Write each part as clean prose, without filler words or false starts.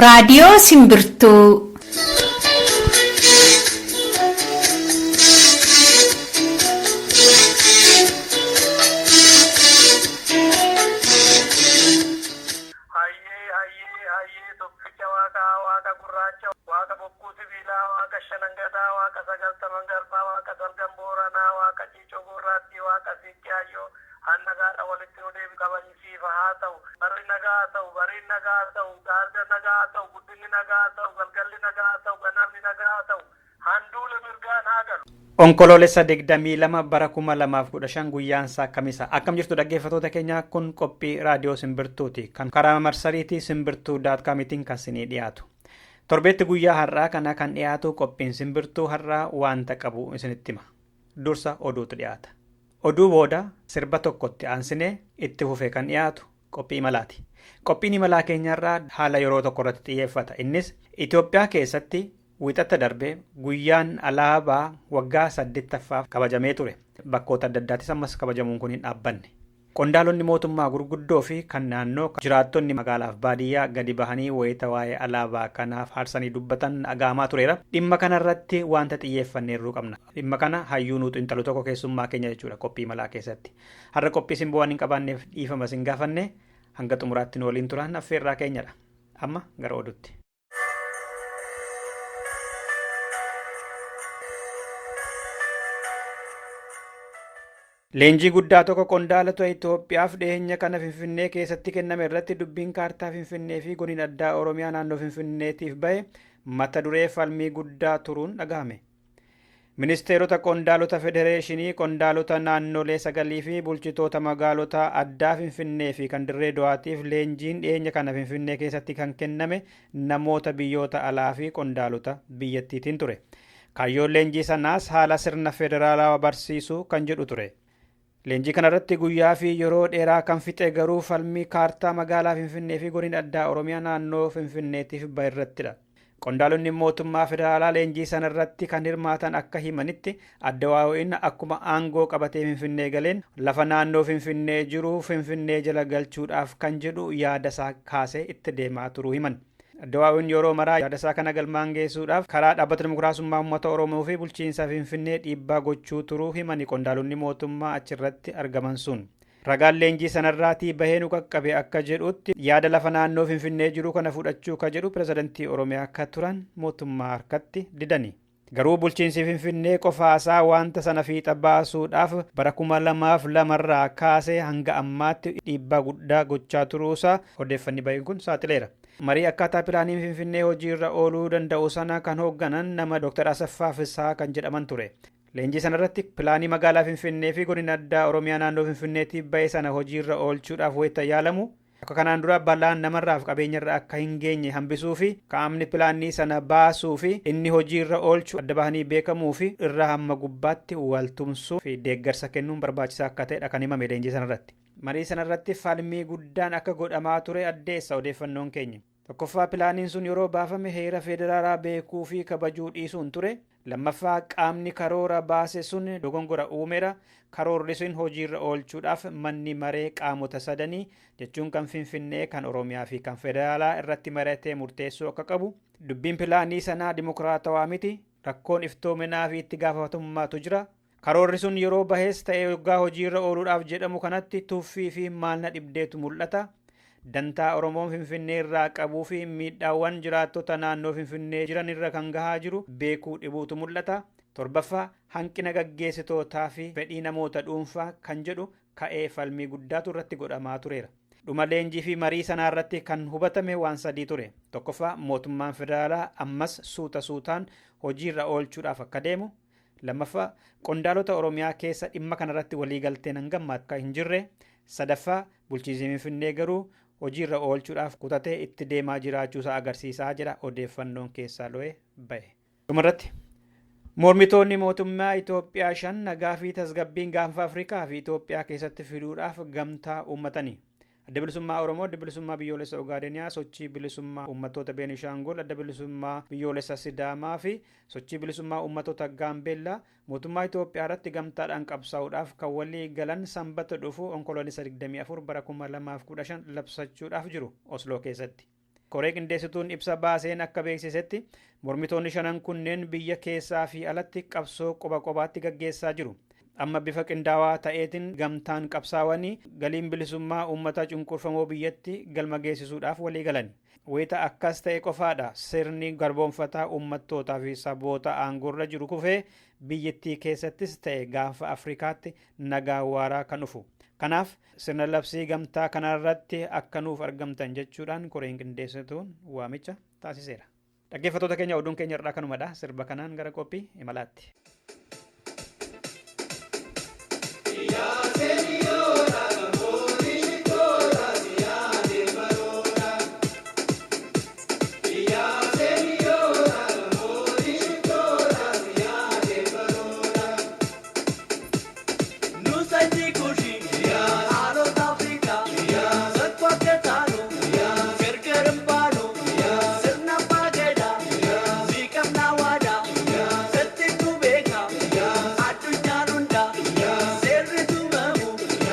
Raadiyoo Simbirtuu. Hayyee hayyee hayyee tokkicha waaqaa waaqa gurraacha waaqa bokkuu sibiilaa waaqa shanangadaa waaqa sagaltaman garbaa waaqa salgan booranaa waaqa ciicoo gurraattii waaqa siiqqee hayyoo hannagaadha walitti nu deebi kabajisiifa haa ta'u barri nagaa haa ta'u bariin nagaa haa ta'u gaarga nagaa haa ta'u guddinni nagaa haa ta'u galgalli nagaa haa ta'u ganamni nagaa haa ta'u handuula mirgaan haa galu. Onkoloolessa 22 bara 2015 guyyaan isaa Kamisa. Akkam jirtu dhaggeeffattoota keenya, kun qophii raadiyoo Simbirtuuti. Kan karaa marsariitii simbirtuu.comitiin kan isinii dhiyaatu. Torbeetti guyyaa har'aa kana kan dhiyaatu qophiin Simbirtuu har'aa waanta qabu isinitti hima. Dursa oduutu dhiyaata. Oduu booda sirba tokkotti aansinee itti fufee kan dhiyaatu qophii imalaati. Qophiin imalaa keenyarraa haala yeroo tokko irratti xiyyeeffata. Innis Itoophiyaa keessatti wixata darbe guyyaan alaabaa waggaa 8ffaaf kabajamee ture. Bakkoota adda addaattis ammas kabajamuun kun hin dhaabbanne. Qondaalonni mootummaa gurguddoo fi kan naannoo jiraattonni magaalaaf baadiyyaa gadi bahanii wayita waa'ee alaabaa kanaaf faarsanii dubbatan dhaga'amaa tureera. Dhimma kanarratti wanta xiyyeeffanneerruu qabna. Dhimma kana hayyuu nuu xiinxalu tokko keessummaa keenya jechuudha qophii imalaa keessatti. Har'a qophii simboo waan hin qabaanneef dhiifama sin gaafanne, hanga xumuraatti nu waliin turan affeerraa keenyadha. Amma gara oduutti. Leenjii guddaa tokko qondaalota Itoophiyaaf dhiyeenya kana Finfinnee keessatti kenname irratti dubbiin kaartaa Finfinnee fi godina addaa Oromiyaa naannoo Finfinneetiif bahe mata duree falmii guddaa turuun dhagahame. Ministeerota, qondaalota federeeshinii, qondaalota naannolee sagalii fi bulchitoota magaalota addaa Finfinnee fi kan Dirree Dawaatiif leenjiin dhiyeenya kana Finfinnee keessatti kan kenname namoota biyyoota alaa fi qondaalota biyyattiitiin ture. Kaayyoon leenjii sanaas haala sirna federaalawaa barsiisuu kan jedhu ture. Leenjii kanarratti guyyaa fi yeroo dheeraa kan fixe garuu falmii kaartaa magaalaa Finfinnee fi godina addaa Oromiyaa naannoo Finfinneetiif bahe irrattidha. Qondaalonni mootummaa federaalaa leenjii sanarratti kan hirmaatan akka himanitti, ADWAUI'n akkuma aangoo qabatee Finfinnee galeen lafa naannoo Finfinnee jiru Finfinnee jala galchuudhaaf kan jedhu yaadasaa kaasee itti deemaa turuu himan. ADWAUI'n yeroo maraa yaadasaa kana galmaan geessuudhaaf karaa Dhaabbata Dimokiraasummaa Uummata Oromoo fi bulchiinsa Finfinnee dhiibbaa gochuu turuu himani qondaalonni mootummaa achirratti argaman sun. Ragaan leenjii sanarraatii bahee nu qaqqabe akka jedhutti, yaada lafa naannoo Finfinnee jiru kana fudhachuu ka jedhu pirezidantii Oromiyaa akka turan mootummaa harkatti didani. Garuu bulchiinsi Finfinnee qofaasaa wanta sana fiixa baasuudhaaf bara 2002 irraa kaasee hanga ammaatti dhiibbaa guddaa gochaa turuusaa odeeffanni bahe kun saaxileera. Marii akkaataa pilaaniin Finfinnee hojiirra ooluu danda'u sana kan hoogganan nama Dr. Asaffaa Fissaa kan jedhaman ture. Leenjii sanarratti pilaanii magaalaa Finfinnee fi godina addaa Oromiyaa naannoo Finfinneetiif bahe sana hojiirra oolchuudhaaf wayita yaalamu akka kanaan dura balaan namarraaf qabeenyarra akka hin geenye hambisuu fi qaamni pilaanii sana baasuu fi inni hojiirra oolchu adda bahanii beekamuu fi irra hamma gubbaatti wal tumsuu fi deeggarsa kennuun barbaachisaa akka ta'edha kan himame leenjii sanarratti. Marii sanarratti falmii guddaan akka godhamaa ture addeessa odeeffannoon keenya. Tokkoffaa, pilaaniin sun yeroo baafame heera federaalaa beekuu fi kabajuu dhiisuun ture. Lammaffaa, qaamni karoora baase sun dogongora uumeera. Karoorri sun hojiirra oolchuudhaaf manni maree qaamota sadanii jechuun kan Finfinnee, kan Oromiyaa fi kan federaalaa irratti mari'atee murteessuu akka qabu. Dubbiin pilaanii sanaa dimokiraatawaa miti. Rakkoon iftoominaa fi itti gaafatamummaatu jira. Karoorri sun yeroo bahes ta'e waggaa hojiirra ooluudhaaf jedhamu kanatti tuffii fi maal na dhibdeetu mul'ata. Dantaa Oromoon Finfinnee irraa qabuu fi miidhaawwan jiraattota naannoo Finfinnee jiran irra kan gahaa jiru beekuu dhibuutu mul'ata. Torbaffaa, hanqina gaggeessitootaa fi fedhii namoota dhuunfaa kan jedhu ka'ee falmii guddaatu irratti godhamaa tureera. Dhuma leenjii fi marii sanaa irratti kan hubatame waan sadii ture. Tokkoffaa, mootummaan federaalaa ammas suuta suutaan hojiirra oolchuudhaaf akka deemu. Lammaffaa, qondaalota Oromiyaa keessa dhimma kanarratti waliigalteen hangam akka hin jirre. Sadaffaa, bulchiinsi Finfinnee garuu hojiirra oolchuudhaaf kutatee itti deemaa jiraachuusaa agarsiisaa jedha odeeffannoon keessaa lo'ee bahe. Dhumarratti, mormitoonni mootummaa Itoophiyaa shan nagaa fi tasgabbiin gaanfa Afrikaa fi Itoophiyaa keessatti fiduudhaaf gamtaa uummatani. Adda Bilisummaa Oromoo, Adda Bilisummaa Biyyoolessa Ogaadeniyaa, Sochii Bilisummaa Uummattoota Beenishaangul, Adda Bilisummaa Biyyoolessa Sidaamaa fi Sochii Bilisummaa Uummattoota Gaambeellaa mootummaa Itoophiyaa irratti gamtaadhaan qabsaa'uudhaaf kan walii galan Sanbata dhufu Onkoloolessa 24 bara 2015 labsachuudhaaf jiru Osloo keessatti. Koree qindeessituun ibsa baaseen akka beeksisetti, mormitoonni shanan kunneen biyya keessaa fi alatti qabsoo qoba qobaatti gaggeessaa jiru. Amma bifa qindaawaa ta'eetiin gamtaan qabsaawanii galiin bilisummaa uummata cunqurfamoo biyyatti galma geessisuudhaaf walii galan. Wayita akkas ta'e qofaadha sirni garboonfataa uummattootaa fi saboota aangoorra jiru kufee biyyattii keessattis ta'e gaafa Afrikaatti nagaa waaraa kan dhufu. Kanaaf sirna labsii gamtaa kanarratti akka nuuf argamtan jechuudhaan koreen qindeessituun waamicha taasiseera. Dhaggeeffattoota keenya, oduun keenya irraa kanumadha. Sirba kanaan gara qophii imalaatti. Seerri tumamu.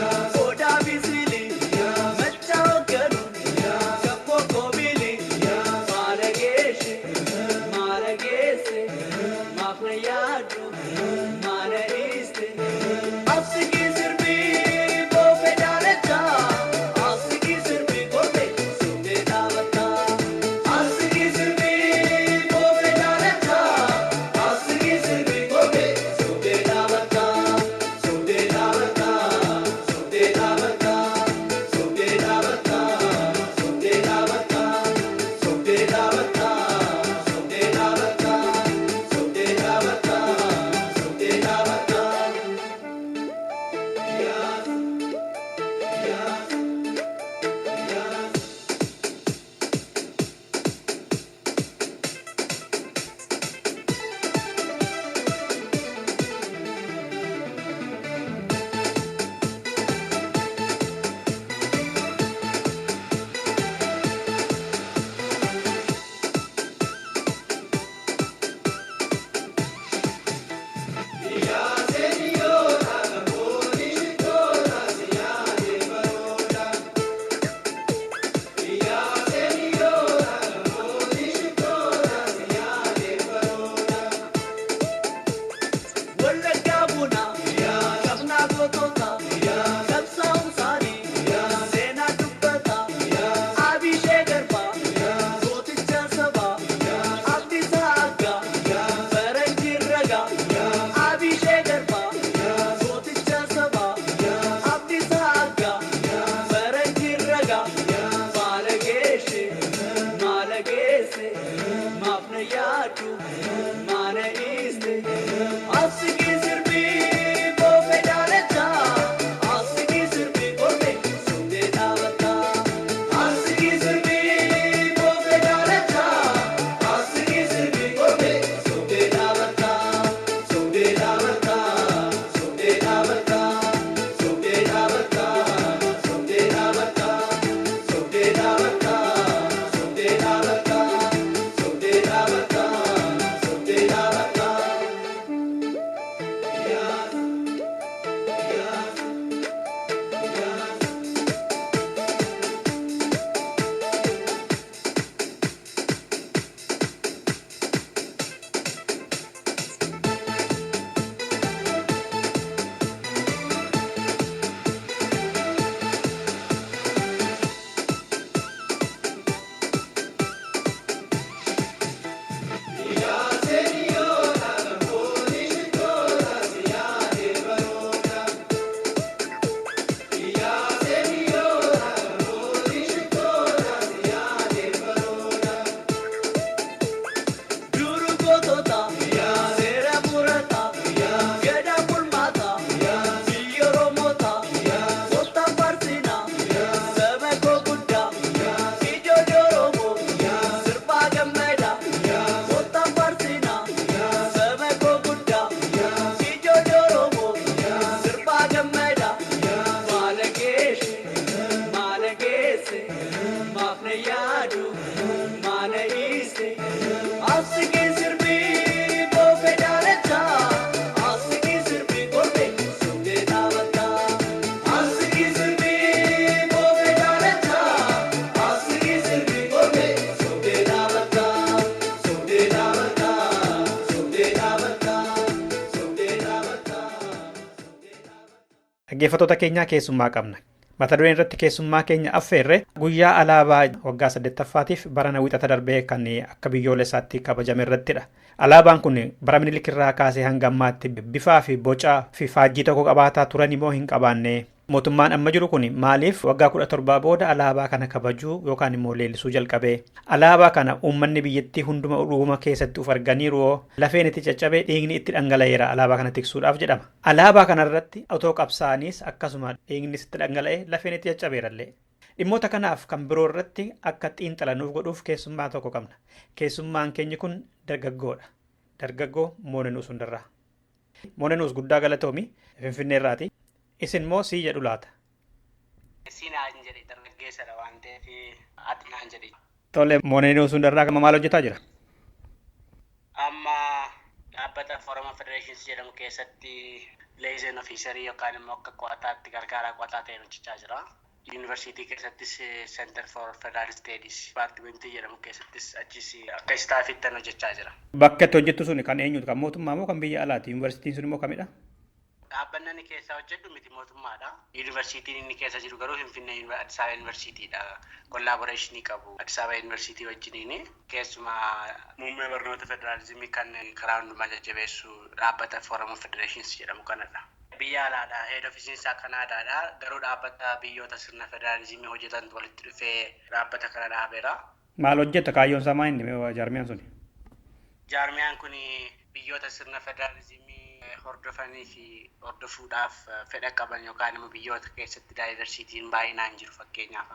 Dhaggeeffattoota keenyaa, keessummaa qabna. Mata dureen irratti keessummaa keenya affeerre guyyaa alaabaa waggaa 8ffaatiif barana Wixata darbee kan akka biyyoolessaatti kabajame irrattidha. Alaabaan kun bara Minilik irraa kaasee hanga ammaatti bifaa fi bocaa fi faajjii tokko qabaataa turan immoo hin qabaanne? Mootummaan amma jiru kun maaliif waggaa 17 booda alaabaa kana kabajuu yookaan immoo leellisuu jalqabee? Alaabaa kana uummanni biyyattii hunduma dhuguma keessatti uf arganiiru? Lafeen itti caccabee, dhiigni itti dhangala'eera alaabaa kana tiksuudhaaf jedhama. Alaabaa kanarratti otoo qabsaa'aniis akkasuma dhiignis itti dhangala'ee, lafeen itti caccabeerallee. Dhimmoota kanaaf kan biroo irratti akka xiinxalanuuf godhuuf keessummaa tokko qabna. Keessummaan keenyi kun dargaggoodha. Dargaggoo Moonenuus Hundarraa. Moonenuus, guddaa galatoomi, Finfinneerraati. Isin moo sii jedhu laata? Si naan jedhe, dargaggeessadha waan ta'eef ati naan jedhe. Tole, Moonenuus Hundarraa maal hojjetaa jira? Amma dhaabbata Forum of Federations jedhamu keessatti liaison officerii yookaan immoo akka qo'ataatti, gargaaraa qo'ataa ta'een hojjechaa jira. Yuunivarsiitii keessattis Center for Federal Studies departmentii jedhamu keessattis achis akka staffittan hojjechaa jira. Bakka itti hojjettu sun kan eenyutu? Kan mootummaa moo kan biyya alaati? Yuunivarsiitiin sun immoo kamidha? Dhaabbanni inni keessa hojjedhu miti mootummaadha. Yuunivarsiitiin inni keessa jiru garuu Finfinnee, Addis Ababa Yuunivarsiitiidha. Collaborationii qabu Addis Ababa Yuunivarsiitii wajjiniini. Keessumaa muummee barnoota federaalizimii kan karaa hundumaa jajjabeessu dhaabbata Forum of Federations jedhamu kanadha. Biyya alaadha. Head officeiin isaa Kanaadaadha. Garuu dhaabbata biyyoota sirna federaalizimii hojjetantu walitti dhufee dhaabbata kana dhaabeera. Maal hojjeta? Kaayyoon isaa maa inni jaarmiyaan suni? Jaarmiyaan kun biyyoota sirna federaalizimii hordofanii fi hordofuudhaaf fedha qaban yookaan immoo biyyoota keessatti diversityn baay'inaan jiru, fakkeenyaaf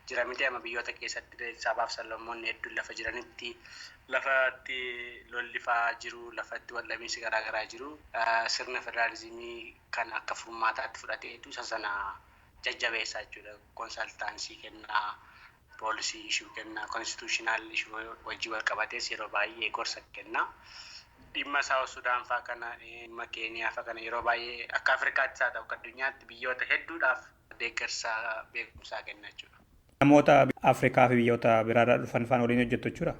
jira miti, amma biyyoota keessatti sabaaf sablammoonni hedduun lafa jiranitti, lafatti lollifaa jiru, lafatti waldhabiinsi garaagaraa jiru, sirna federaalizimii kan akka furmaataatti fudhateetu isa sana jajjabeessaa jechuudha. Consultancy kennaa, policy issue kennaa, constitutional issue wajjin wal qabatees yeroo baay'ee gorsa kennaa. Dhimma South Sudan faa kana, dhimma Keeniyaa faa kana, yeroo baay'ee akka Afrikaattis haa ta'u akka addunyaatti biyyoota hedduudhaaf deeggarsa beekumsaa kenna jechuudha. Namoota Afrikaa fi biyyoota biraarraa dhufan faana waliin hojjettu jechuudha?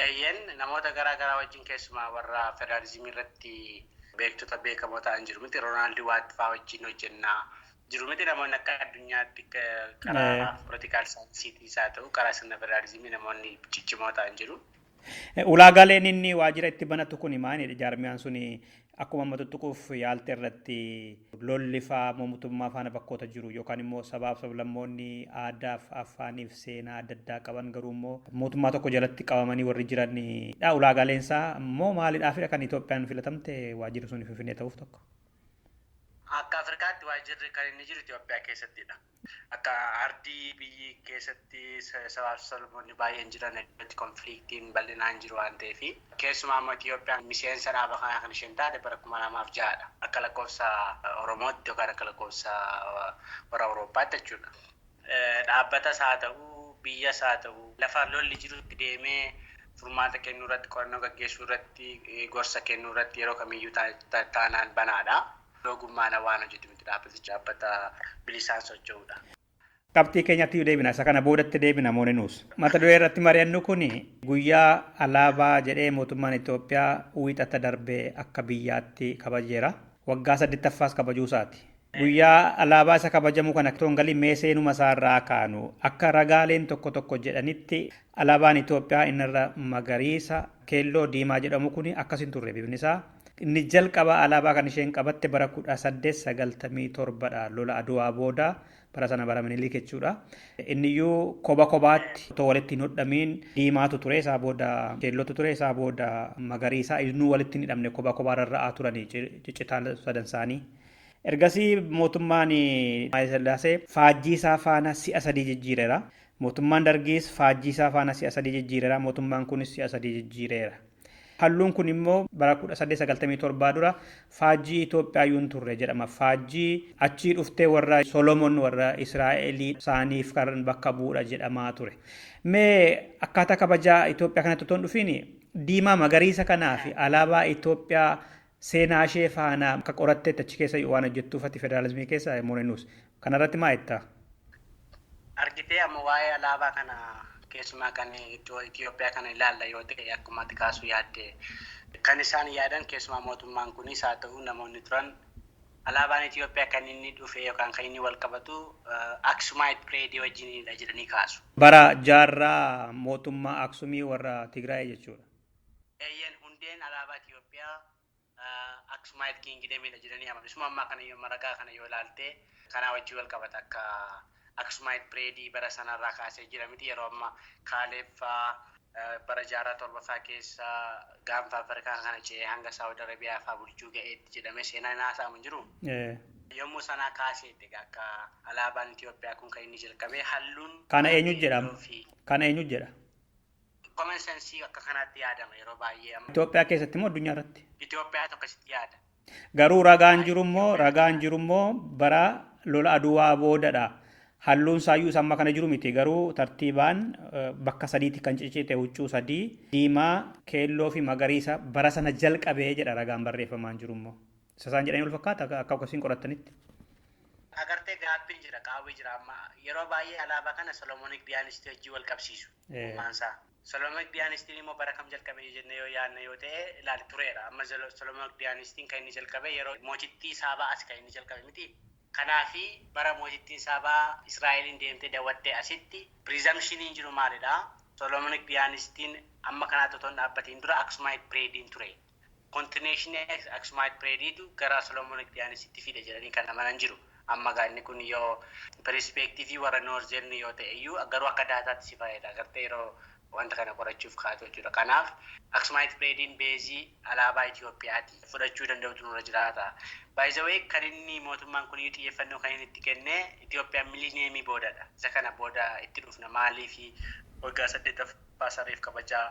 Eeyyeen, namoota garaa garaa wajjin, keessumaa warra federaalizimii irratti beektota beekamoo ta'an jiru miti, Roonaald Waat faa wajjin hojjennaa jiru miti, namoonni akka addunyaatti karaa political scienceiitiis haa ta'u karaa sirna federaalizimii namoonni ciccimoo ta'an jiru. Ulaagaaleen inni waajjira itti banatu kun maalidha? Jaarmiyaan suni akkuma amma tuttuquuf yaalte irratti lolli faa mootummaa faana bakkoota jiru yookaan immoo sabaaf sablammoonni aadaaf afaaniif seenaa adda addaa qaban garuu immoo mootummaa tokko jalatti qabamanii warri jiranidha. Ulaagaaleen isaa immoo maalidhaafidha kan Itoophiyaan filatamte waajjirri sun Finfinnee ta'uuf tokko? Akka Afrikaatti waajjirri kan inni jiru Itoophiyaa keessattidha. Akka ardii biyyi keessatti sabaaf sablammoonni baay'een jiran iddootti conflictiin bal'inaan jiru waan ta'eef, keessumaa immoo Itoophiyaan miseensa dhaaba kanaa kan isheen taate bara 2006dha. Akka lakkoofsa Oromootti yookaan akka lakkoofsa warra Awurooppaatti jechuudha. Dhaabbatas haa ta'u, biyyas haa ta'u, lafa lolli jirutti deemee furmaata kennuu irratti, qorannoo gaggeessuu irratti, gorsa kennuu irratti yeroo kamiyyuu taanaan banaadha. Ogummaan waan hojjetu miti, dhaabbatichi dhaabbata bilisaan socho'udha. Qabxii keenyatti deebina, isa kana boodatti deebina, Moonenuus. Mata duree irratti mari'annu kun guyyaa alaabaa jedhee mootummaan Itoophiyaa Wiixata darbee akka biyyaatti kabajeera. Waggaa 8ffaas kabajuu isaati. Guyyaa alaabaa isa kabajamu kana toongalii mee seenuma isaarraa kaanu. Akka ragaaleen tokko tokko jedhanitti alaabaan Itoophiyaa innarra magariisa, keelloo, diimaa jedhamu kun akkas hin turre bifni isaa. Inni jalqaba alaabaa kan isheen qabatte bara 1897dha, lola Aduwaa booda, bara sana bara Minilik jechuudha. Inniyyuu koba kobaatti otoo walitti hin hodhamiin diimaatu ture, isaa booda keellootu ture, isaa booda magariisa, innuu walitti hin hidhamne, koba kophaa rarra'aa turanii ciccitaan sadan isaanii. Ergasii mootummaan Haayile faajjii isaa faana si'a sadii jijjiireera. Mootummaan Dargiis faajjii isaa faana si'a sadii jijjiireera. Mootummaan kunis si'a sadii jijjiireera. Halluun kun immoo bara 1897 dura faajjii Itoophiyaa iyyuu hin turre jedhama. Faajjii achii dhuftee warra Solomon, warra Israa'elii isaaniif kan bakka bu'uudha jedhamaa ture. Mee akkaataa kabajaa Itoophiyaa kanatti otoo hin dhufiin, diimaa magariisa kanaa fi alaabaa Itoophiyaa seenaa ishee faana akka qoratteetti achi keessa waan hojjettuuf, ati federaalizimii keessa, Moonenuus, kanarratti maa jettaa? Argitee, amma waa'ee alaabaa kana Keessumaa kan Itoophiyaa kana ilaalla yoo ta'e akkuma ati kaasuu yaadde kan isaan yaadan keessumaa mootummaan kunis haa ta'u namoonni turan alaabaan Itoophiyaa kan inni dhufe yookaan kan inni wal qabatu Aksumite period wajjinidha jedhanii kaasu. Bara jaarraa mootummaa Aksumii warra Tigraay jechuudha. Eeyyeen, hundeen alaabaa Itoophiyaa Aksumite Kingdomidha jedhanii amanu. Isuma ammaa kana yoo maragaa kana yoo ilaalte kanaa wajjin wal qabata, akka Aksumite period bara sanarraa kaasee jira miti. Yeroo amma Kaaleeffaa bara jaarraa torbaffaa keessa gaanfa Afrikaa kana ce'ee hanga Saawud Arabiyaa fa'aa bulchuu ga'eetti jedhamee seenaan haasa'amu hin jiru. Yommuu sanaa kaaseetti akka alaabaan Itoophiyaa kun kan inni jalqabee halluun. Kana eenyu jedhama? Kana eenyu jedha? Common sense akka kanaatti yaadama yeroo baay'ee. Itoophiyaa keessatti moo addunyaa irratti? Itoophiyaa akkasitti yaada. Garuu ragaan jirummoo bara lola Aduwaa boodadha. Halluun isaayyuu isa amma kana jiru miti, garuu tartiibaan bakka sadiitti kan ciccite, huccuu sadii, diimaa, keelloo fi magariisa bara sana jalqabee jedha ragaan barreeffamaan jirummoo. Isa isaan jedhanii wal fakkaata akka akkasiin qorattanitti? Agartee, gaaffiin jira, qaawwi jira. Amma yeroo baay'ee alaabaa kana Solomonic Dynasty wajjin wal qabsiisu. Maansaa. Solomonic Dynasty immoo bara kam jalqabe jennee yoo yaadne yoo ta'e ilaali tureera. Amma Solomonic Dynasty kan inni jalqabe yeroo mootittii Saabaa as kan inni jalqabe miti. Kanaafi bara mootittiin Saabaa Israa'eliin deemtee daawwattee asitti presumptioniin jiru maalidha? Solomonic Dynasty amma kanaatti otoo hin dhaabbatiin dura Aksumite periodiin ture. Continuation Aksumite periodiitu gara Solomonic Dynastytti fide jedhanii kan amanan jiru. Amma gaanni kun yoo perspective warra Northern yoo ta'e iyyuu garuu akka dataatti si fayyada. Agartee, yeroo wanta kana qorachuuf kaatu jechuudha. Kanaaf Aksumite periodiin base alaabaa Itoophiyaati fudhachuu danda'utu nurra jiraata. By the way, kan inni mootummaan kun xiyyeeffannoo kan inni itti kenne Itoophiyaan millennium boodadha. Isa kana booda itti dhufna, maalii fi waggaa 8ffaa sareef kabajaa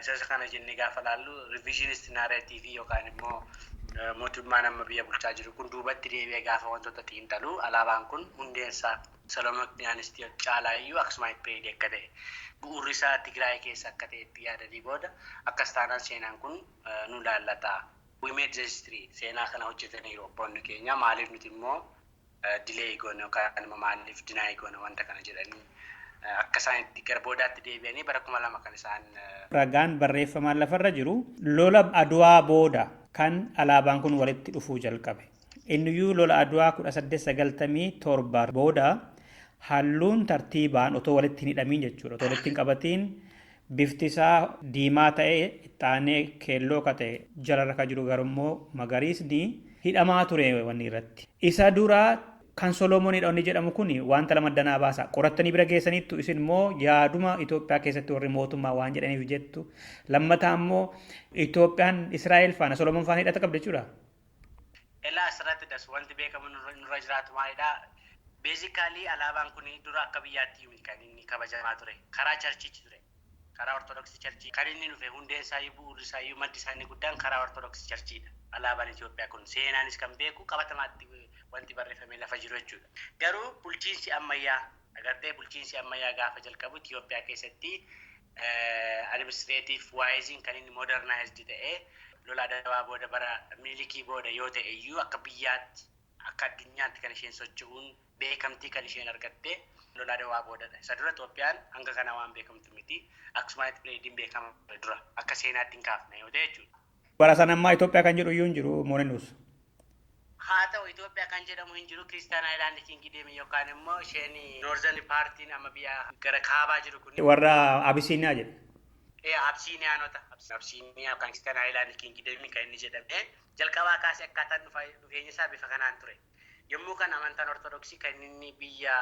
isa kana jennee gaafa laallu, revisionist narrative yookaan immoo mootummaan amma biyya bulchaa jiru kun duubatti deebi'ee gaafa wantoota xiinxalu alaabaan kun hundeensaa Solomonic Dynasty caalaa iyyuu Aksumite period akka ta'e, bu'uurri isaa Tigraay keessa akka ta'e itti yaadanii booda akkas taanaan seenaan kun nu laallata. We made the history, seenaa kana hojjetaniiru abboonni keenya, maaliif nuti immoo delay goone yookaan immoo maaliif deny goone wanta kana jedhanii akka isaan itti gara boodaatti deebi'anii bara 2000 kan isaan. Ragaan barreeffamaan lafarra jiru lola Aduwaa booda kan alaabaan kun walitti dhufuu jalqabe. Inniyyuu lola Aduwaa 1897 booda halluun tartiibaan otoo walitti hin hidhamiin jechuudha. Otoo walitti hin qabatiin bifti isaa diimaa ta'ee, ittaanee keelloo ka ta'e, jalarra ka jiru garummoo magariisni hidhamaa ture wanni irratti. Isa dura kan Solomoonidha inni jedhamu kun wanta lama danaa baasa. Qorattanii bira geessaniittu isin immoo yaaduma Itoophiyaa keessatti warri mootummaa waan jedhaniif jettu. Lammataa immoo Itoophiyaan Israa'el faana, Solomoon faana hidhata qabdi jechuudha. Elaa, asirratti das wanti beekamu nurra jiraatu maalidha? Basically alaabaan kun dura akka biyyaatti kan inni kabajamaa ture. Karaa churchiitti ture. Karaa Ortodoksii church kan inni dhufe, hundeen isaayyuu, bu'uurri isaayyuu, maddi isaanii guddaan karaa Ortodoksii churchiidha. Alaabaan Itoophiyaa kun seenaanis kan beeku qabatamaatti wanti barreeffamee lafa jiru jechuudha. Garuu bulchiinsi ammayyaa, agartee, bulchiinsi ammayyaa gaafa jalqabu Itoophiyaa keessatti administrative wiseiin kan inni modernized ta'ee lola Adawaa booda, bara Minilikii booda yoo ta'e iyyuu, akka biyyaatti, akka addunyaatti kan isheen socho'uun beekamtii kan isheen argatte lola Adawaa boodadha. Isa dura Itoophiyaan hanga kana waan beekamtu miti. Aksumite periodiin beekama dura akka seenaatti hin kaafne yoo ta'e jechuudha. Bara sana ammaa Itoophiyaa kan jedhu iyyuu hin jiru Moonenus. Haa ta'u, Itoophiyaa kan jedhamu hin jiru. Christian Highland Kingdom yookaan immoo isheen Northern partiin amma biyya gara kaabaa jiru kun. Warra Abisiiniyaa jedhe. Ee, Absiiniyaanota. Absiiniyaa yookaan Christian Highland Kingdom kan inni jedhame jalqabaa kaasee akkaataan dhufeenya isaa bifa kanaan ture. Yommuu kana amantaan Ortodoksii kan inni biyya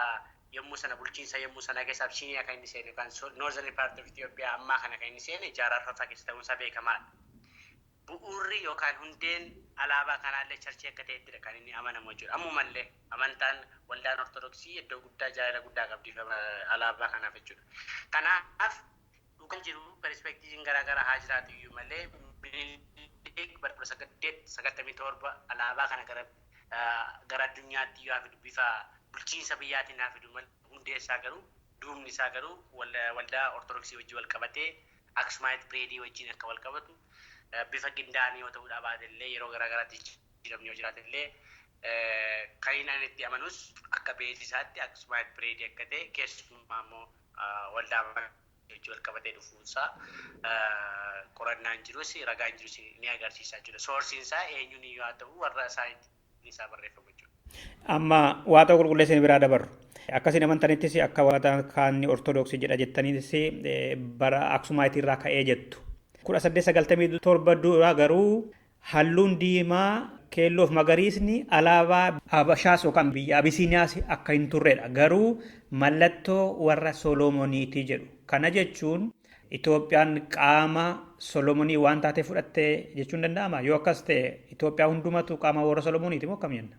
yommuu sana bulchiinsa yommuu sana keessa Absiiniyaa kan inni seene yookaan Northern part of Itoophiyaa ammaa kana kan inni seene jaarraa arfaffaa keessa ta'uunsaa beekamaadha. Bu'uurri yookaan hundeen alaabaa kanaallee church akka ta'ettidha kan inni amanamu jechuudha. Ammumallee amantaan waldaan Ortodoksii iddoo guddaa, jaalala guddaa qabdi alaabaa kanaaf jechuudha. Kanaaf dhugaan jiru perspectiveiin garaagaraa haa jiraatu iyyuu malee, Minilik bara 1897 alaabaa kana gara addunyaatti yoo fidu, bifa bulchiinsa biyyaatiin haa fidu malee, hundee isaa garuu, duubni isaa garuu waldaa Ortodoksii wajjin wal qabatee Aksumite period wajjin akka wal qabatu, bifa qindaa'anii yoo ta'uu baate illee, yeroo garaagaraatti jijjiiramni yoo jiraate illee, kan inni itti amanus akka base isaatti Aksumite period akka ta'e, keessumaa immoo Waldaa wajjin wal qabatee dhufuunsaa qorannaan jirus ragaan jirus ni agarsiisa jechuudha. Soorsiin isaa eenyuun iyyuu haa ta'u warra isaa barreeffamu jechuudha. Amma waa ta'u qulqulleessanii biraa dabarru. Akkasiin amantanittis akka waataa kaanni ortodoksii jedha jettaniitis bara Aksumaayitii irraa ka'ee jettu. 1897 dura garuu halluun diimaa keelloo fi magariisni alaabaa Habashaas yookaan biyya Abisiiniyaas akka hin turredha. Garuu mallattoo warra Solomoniiti jedhu. Kana jechuun Itoophiyaan qaama Solomonii waan taatee fudhatte jechuun danda'ama? Yoo akkas ta'e Itoophiyaa hundumatu qaama warra Solomoniiti moo akkam jenna?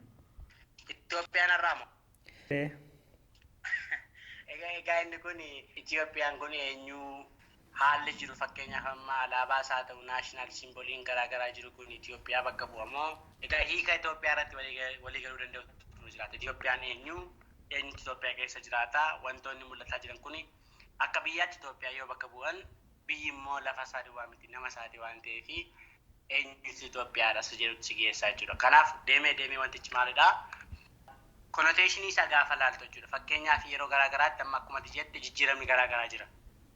Itoophiyaan har'aa moo? Egaa inni kun Itoophiyaan kun eenyu haalli jiru fakkeenyaaf amma alaabaa isaa ta'u national symboliin garaagaraa jiru kun Itoophiyaa bakka bu'amoo egaa hiika Itoophiyaa irratti walii galuu danda'u jiraata. Itoophiyaan eenyu eenyutu Itoophiyaa keessa jiraata wantoonni mul'ataa jiran kun akka biyyaatti Itoophiyaa yoo bakka bu'an biyyi immoo lafa isaa duwwaa miti nama isaati waan ta'eef eenyutu Itoophiyaadha isa jedhutti si geessaa jechuudha. Kanaaf deemee deemee wantichi maalidhaa? Connotationii isaa gaafa laaltu jechuudha. Fakkeenyaaf yeroo garaagaraatti amma akkuma ati jette jijjiiramni garaagaraa jira.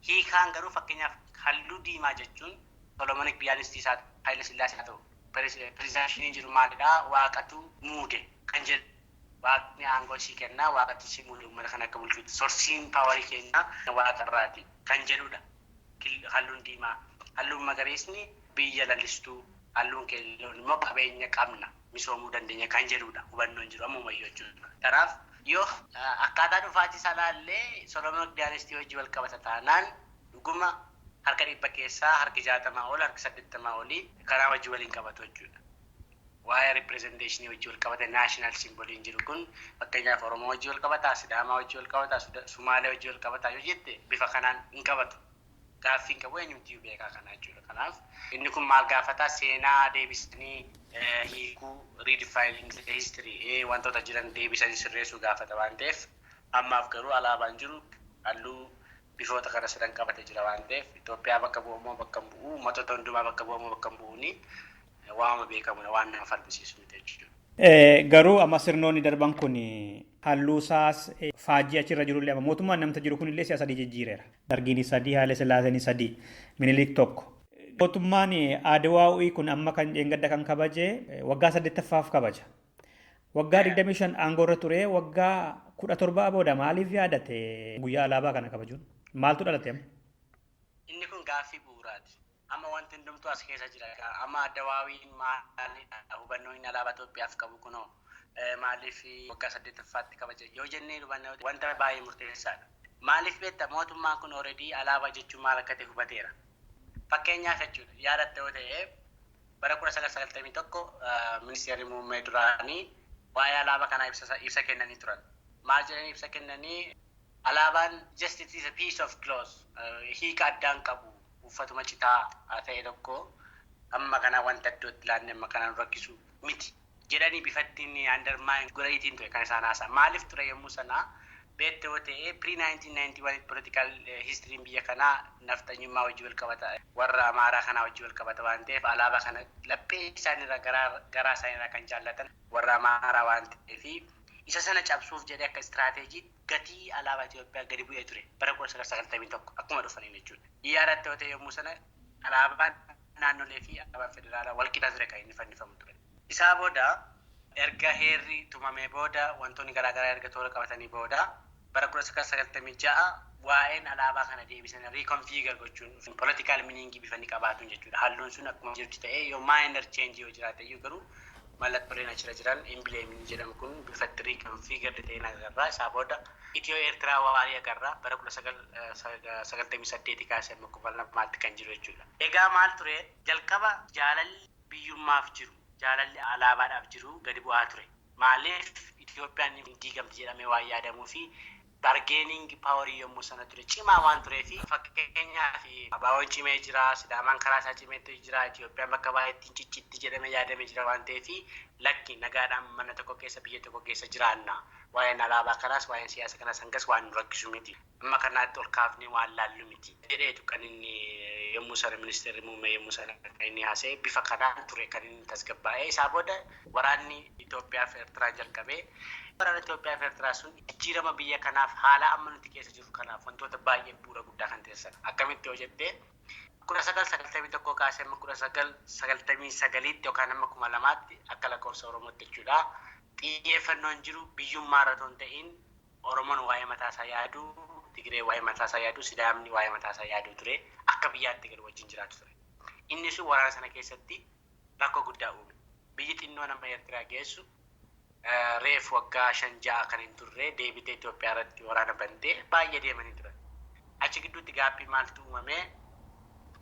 Hiikaan garuu fakkeenyaaf halluu diimaa jechuun Solomonic dynasty isaa Haayile Sillaasee haa ta'u pirezidaantiin jiru maalidhaa waaqatu muude kan jedhu. Waaqni aangoo sii kennaa waaqatu si muude uummata kana akka bulchuutti sourceiin powerii keenyaa waaqarraati kan jedhudha. Halluun diimaa halluun magariisni biyya lalistuu halluun keelloon immoo qabeenya qabna misoomuu dandeenya kan jedhudha hubannoon jiru ammumayyuu jechuudha. Kanaaf yoo akkaataa dhufaatii isaa laallee Solomonic dynasty wajjin wal qabata taanaan dhuguma harka 100 keessaa harki 60 ol harki 80 olii karaa wajjin waliin qabatu jechuudha. Waa'ee representationii wajjin wal qabate national symboliin jiru kun fakkeenyaaf Oromoo wajjin wal qabataa, Sidaamaa wajjin wal qabataa, Sumaalee wajjin wal qabataa yoo jette bifa kanaan hin qabatu. Gaaffii hin qabu eenyumtiyyuu beekaa kana jechuudha. Kanaaf inni kun maal gaafataa seenaa deebisanii hiikuu redefining the history wantoota jiran deebisanii sirreessuu gaafata waan ta'eef ammaaf garuu alaabaan jiru halluu bifoota kana sadan qabatee jira waan ta'eef Itoophiyaa bakka bu'amoo bakka hin bu'u uummattoota hundumaa bakka bu'amoo bakka hin bu'uuni waama beekamudha waan nama falmisiisu miti jechuudha. Garuu amma sirnoonni darban kun halluu isaas faajjii achirra jirullee amma mootummaan namta jiru kunillee si'a sadii jijjiireera. Dargiin sadii, Haile Sillaaseen sadii, Minilik tokko. Mootummaan Adwaa'ii kun amma kan dheengadda kan kabaje waggaa 8ffaaf kabaja. Waggaa 25 aangoo irra ture waggaa 17 booda maaliif yaadate guyyaa alaabaa kana kabajuun? Maaltu dhalate amma? Inni kun gaaffii bu'uuraati. Amma wanti hundumtuu as keessa jira. Amma Adawaawiin maalidha? Hubannoo inni alaabaa Itoophiyaaf qabu kunoo maaliif waggaa 8ffaatti kabaja yoo jennee hubanne wanta baay'ee murteessaadha. Maaliif beektaa mootummaan kun already alaabaa jechuun maal akka ta'e hubateera. Fakkeenyaaf jechuudha yaadatte yoo ta'e bara 1991 ministeerri muummee duraanii waa'ee alaabaa kanaa ibsa kennanii turan. Maal jedhanii ibsa kennanii alaabaan just it is a piece of cloth hiika addaan qabu uffatuma citaa ta'e tokko amma kana wanta iddootti laanne amma kana nu rakkisu miti jedhanii bifattiin undermine godhaniitiin ture kan isaan haasa'an. Maaliif ture yommuu sanaa beekte yoo ta'e pre 1991 political history biyya kanaa nafxanyummaa wajjin wal qabata warra Amaaraa kanaa wajjin wal qabata waan ta'eef alaabaa kana laphee isaaniirraa garaa isaaniirraa kan jaallatan warra Amaaraa waan ta'eef isa sana cabsuuf jedhee akka istiraateejii gatii alaabaa Itoophiyaa gadi bu'ee ture bara 1991 akkuma dhufaniin jechuudha. Yaadatte yoo ta'e yommuu sana alaabaan naannolee fi alaabaan federaalaa wal qixa ture kan inni fannifamu ture. Isaa booda erga heerri tumamee booda wantoonni garaagaraa erga toora qabatanii booda bara 1996 waa'een alaabaa kana deebisan reconfigure gochuun political meaning bifa inni qabaatuun jechuudha. Halluun sun akkuma jirutti ta'ee yoo minor change yoo jiraate iyyuu garuu mallattooleen achirra jiran emblemiin jedhamu kun bifatti reconfigured ta'een agarra. Isaa booda Itiyoo Eertiraa warii agarra bara 1998 kaasee amma 2000tti kan jiru jechuudha. Egaa maal ture jalqaba jaalalli biyyummaaf jiru jaalalli alaabaadhaaf jiru gadi bu'aa ture. Maaliif Itiyoophiyaan hin diigamti jedhamee waan yaadamuu fi bargaining powerii yommuu sana ture cimaa waan turee fi fakkeenyaaf abaaboon cimee jira, Sidaamaan karaa isaa cimeetu jira, Itiyoophiyaan bakka baay'eetti hin ciccitti jedhamee yaadamee jira waan ta'eef lakki nagaadhaan mana tokko keessa biyya tokko keessa jiraanna. Waa'een alaabaa kanaas waa'een siyaasa kanaas hangas waan nu rakkisu miti. Amma kanaatti ol kaafnee waan laallu miti. Jedheetu kan inni yommuu sana ministeerri muummee yommuu sana kan inni haasa'e bifa kanaan ture kan inni tasgabbaa'ee. Isaa booda waraanni Itoophiyaa fi Eertiraa jalqabee waraana Itoophiyaa fi Eertiraa sun jijjiirama biyya kanaaf haala amma nuti keessa jirru kanaaf wantoota baay'ee bu'uura guddaa kan teessan. Akkamitti yoo jettee 1991 kaasee amma 1999tti yookaan amma 2000tti akka lakkoofsa Oromootti jechuudha. Xiyyeeffannoon jiru biyyummaa irra otoo hin ta'in Oromoon waa'ee mataasaa yaaduu, Tigree waa'ee mataasaa yaaduu, Sidaamni waa'ee mataasaa yaaduu ture. Akka biyyaatti garuu wajjin jiraatu ture. Inni sun waraana sana keessatti rakkoo guddaa uume. Biyyi xinnoon amma Eertiraa geessu reef waggaa 5-6 kan hin turre deebitee Itoophiyaa irratti waraana bantee baay'ee deemanii turan. Achi gidduutti gaaffii maaltu uumame?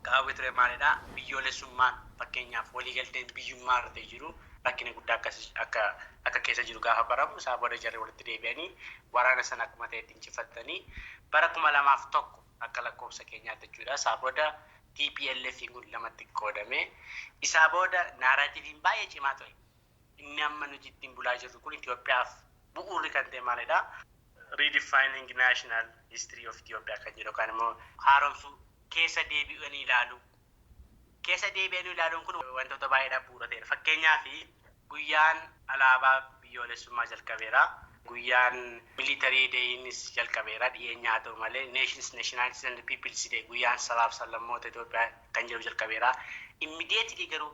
Qaawwi ture maalidhaa? Biyyoolessummaan fakkeenyaaf waliigalteen biyyummaa irra jiru rakkina guddaa akka keessa jiru gaafa baramu isaa booda jarri walitti deebi'anii waraana sana akkuma ta'etti injifatanii bara 2001 akka lakkoofsa keenyaatti jechuudha. Isaa booda TPLF kun lamatti qoodame. Isaa booda naaraatiiviin baay'ee cimaa ture. Inni amma nuti ittiin bulaa jirru kun Itoophiyaaf bu'uurri kan ta'e maalidhaa? Redefining National History of Ethiopia kan jedhu yookaan immoo haaromsuu keessa deebi'anii ilaalu. Keessa deebi'anii ilaaluun kun wantoota baay'eedhaaf bu'uura ta'edha. Fakkeenyaaf guyyaan alaabaa biyyoolessummaa jalqabeera. Guyyaan military dayinis jalqabeera dhiyeenya haa ta'u malee Nations, Nationalities and Peoples Day guyyaan sabaaf sablammoota Itoophiyaa kan jedhu jalqabeera. Immediately garuu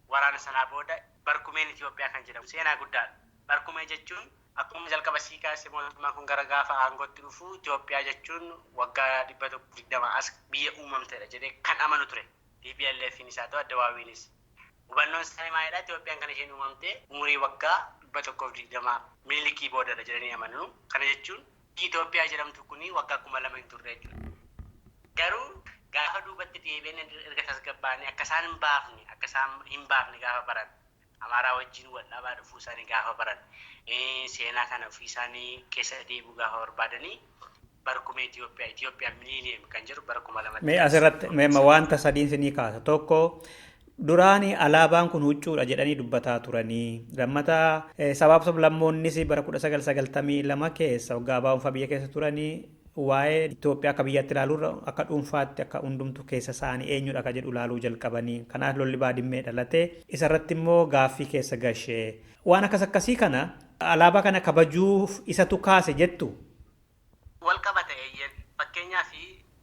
waraana sanaa booda barkumeen Itoophiyaa kan jedhamu seenaa guddaadha. Barkumee jechuun akkuma jalqaba sii kaasee mootummaan kun gara gaafa aangootti dhufu Itoophiyaa jechuun waggaa 120 as biyya uumamtedha jedhee kan amanu ture. TPLFiin isaa ta'u Addawaawiinis. Hubannoon isaanii maalidha? Itoophiyaan kan isheen uumamte umurii waggaa 120 Minilikii boodadha jedhanii amanu. Kana jechuun Itoophiyaa jedhamtu kuni waggaa 2000 hin turre jechuudha. Garuu gaafa duubatti deebi'an erga tasgabbaa'anii akka isaan hin baafne gaafa baran Amaaraa wajjin wal dhabaa dhufuu isaanii gaafa baran seenaa kana ofii isaanii keessa deebi'uu gaafa barbaadanii barkumee Itoophiyaa miliyoon kan jedhu bara 2000. Mee asirratti wanta sadiin sinii kaasa. Tokko duraani alaabaan kun huccuudha jedhanii dubbataa turanii. Lammataa sabaaf sablammoonnis bara 1992 keessa waggaa baa'umfa biyya keessa turanii waa'ee Itoophiyaa akka biyyaatti ilaaluurra akka dhuunfaatti akka hundumtu keessa isaanii eenyudha akka jedhu ilaaluu jalqabanii. Kanaaf lolli baadimmee dhalate. Isarratti immoo gaaffii keessa gashee. Waan akkas akkasii kana alaabaa kana kabajuuf isatu kaase jettu. Wal qabata eeyyen. Fakkeenyaaf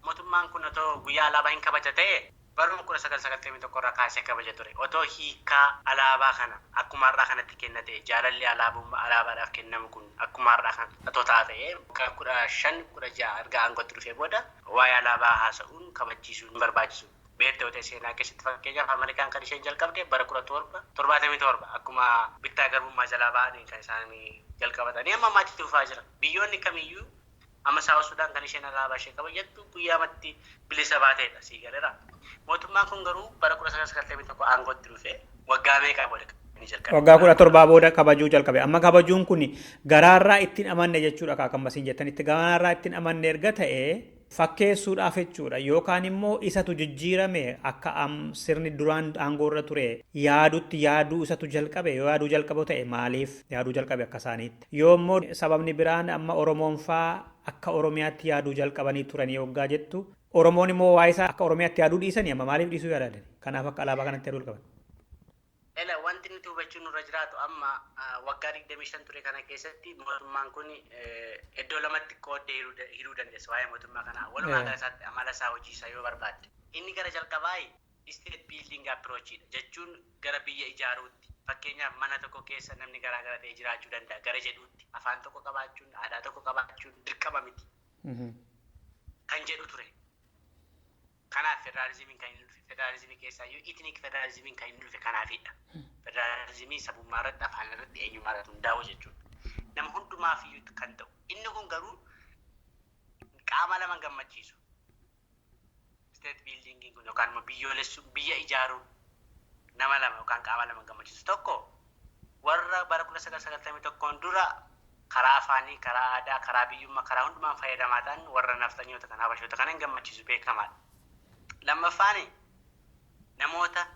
mootummaan kun otoo guyyaa alaabaa hin kabaja ta'e baruma 1991 irraa kaasee kabaja ture. Otoo hiikaa alaabaa kana akkuma har'aa kanatti kenna ta'e jaalalli alaabaadhaaf kennamu kun akkuma har'aa kana otoo ta'a ta'e 15-16 erga aangootti dhufee booda waa'ee alaabaa haasa'uun kabachiisuun hin barbaachisu. Beektoota seenaa keessatti fakkeenyaaf Ameerikaan kan isheen jalqabde bara 1777 akkuma bittaa garbummaa jalaa ba'anii kan isaan jalqabatanii amma ammaatti dhufaa jira. Biyyoonni kamiyyuu amma Saawus Sudaan kan isheen alaabaa ishee kabajattu guyyaamatti bilisa baateedha sii galeera. Mootummaan kun garuu bara 1991 aangootti dhufe waggaa meeqa booda ni jalqabe? Waggaa 17 booda kabajuu jalqabe. Amma kabajuun kun garaarraa ittiin amanne jechuudha kaakambasiin jettanitti. Garaarraa ittiin amanne erga ta'e fakkeessuudhaaf jechuudha yookaan immoo isatu jijjiirame akka sirni duraan aangoorra ture yaadutti yaaduu isatu jalqabe yoo yaaduu jalqabu ta'e maaliif yaaduu jalqabe akka isaaniitti yoo immoo sababni biraan amma Oromoon faa akka Oromiyaatti yaaduu jalqabanii turanii waggaa jettu Oromoon immoo waa'ee isaa akka Oromiyaatti yaaduu dhiisanii amma maaliif dhiisuu yaadan kanaaf akka alaabaa kanatti yaaduu jalqaban. Ela wanti nuti hubachuun nurra jiraatu amma waggaa 25 ture kana keessatti mootummaan kun iddoo lamatti qooddee hiruu dandeessa waa'ee mootummaa kanaa. Walumaa gala isaatti amala isaa hojii isaa yoo barbaadde. Inni gara jalqabaa state building approach jechuun gara biyya ijaaruutti. Fakkeenyaaf mana tokko keessa namni garaa gara ta'e jiraachuu danda'a gara jedhuutti afaan tokko qabaachuun aadaa tokko qabaachuun dirqama miti. Kan jedhu ture. Kanaaf federaalizimiin kan inni dhufe federaalizimii keessaayyuu ethnic federaalizimiin kan inni dhufe kanaafidha. Federaalizimii sabummaa irratti afaan irratti eenyummaa irratti hundaa'u jechuudha. Nama hundumaaf iyyuu kan ta'u. Inni kun garuu qaama lama gammachiisu. State building kun yookaan immoo biyyoolessuu biyya ijaaruun nama lama yookaan qaama lama gammachiisu. Tokko warra bara 1991 dura karaa afaanii, karaa aadaa, karaa biyyummaa, karaa hundumaan fayyadamaa ta'an warra nafxanyoota kan habashoota kana hin gammachiisu beekamaadha. Lammaffaan namoota